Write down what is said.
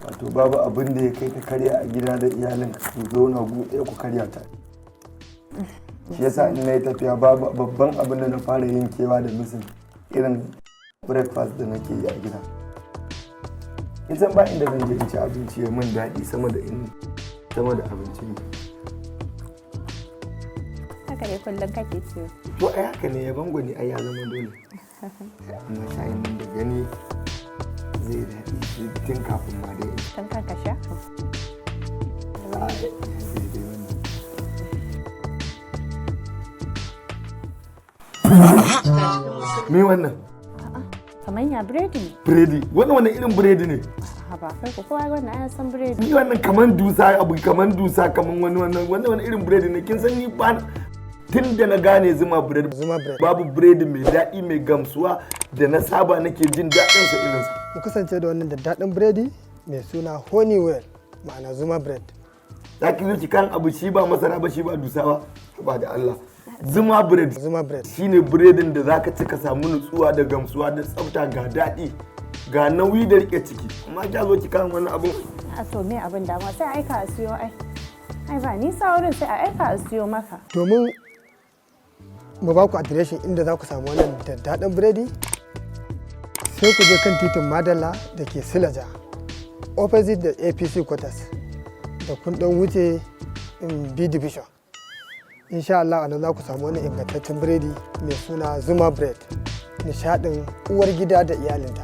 Wato babu abin da ya kai ka karya a gida da iyalinka, ku zauna gu ɗaya ku karya ta. Shi yasa in na yi tafiya, babu babban abin da na fara yankewa da missing irin breakfast da nake yi a gida. In san ba inda zan je in ci abinci ya min daɗi sama da abincin. Haka ne kullum kake ce. To ai haka ne, yaban gwani ai ya zama dole. Amma shayin nan da gani zai daɗi tun kafin ma dai in Tun kan ka sha? Ai, daidai wannan. Me wannan? Kamar ya, biredi ne. Biredi? Wannan wani irin biredi ne? Haba kai, ko kowa wannan ai san biredi. Ni wannan kaman dusa, abu kaman dusa, kaman wani wannan wani irin biredi ne? Kin san ni ba tun da na gane Zuma Bread. Zuma Bread. Babu biredi mai daɗi, mai gamsuwa da na saba nake jin daɗin sa irin sa. Mu kasance da wannan daddaɗin biredi mai suna Honeywell, ma'ana Zuma Bread. Za ki zo ki kan abu, shi ba masara ba, shi ba dusa ba, ba da Allah. Zuma Bread. Zuma Bread. Shine biredin da zaka ci ka samu nutsuwa da gamsuwa da tsafta, ga daɗi, ga nauyi da rike ciki, amma kya zo ki kan wani abun. A to, me abin dama? Sai aika a siyo ai. Ai ba nisa wurin, sai a aika a siyo maka. Domin mu ba ku adireshin inda za ku samu wannan daddaɗin biredi, sai ku je kan titin Madalla da ke Silaja, opposite da APC quarters, da kun ɗan wuce in B Division. Insha Allah a nan za ku samu wani ingantaccen biredi mai suna Zuma Bread, nishaɗin uwar gida da iyalinta.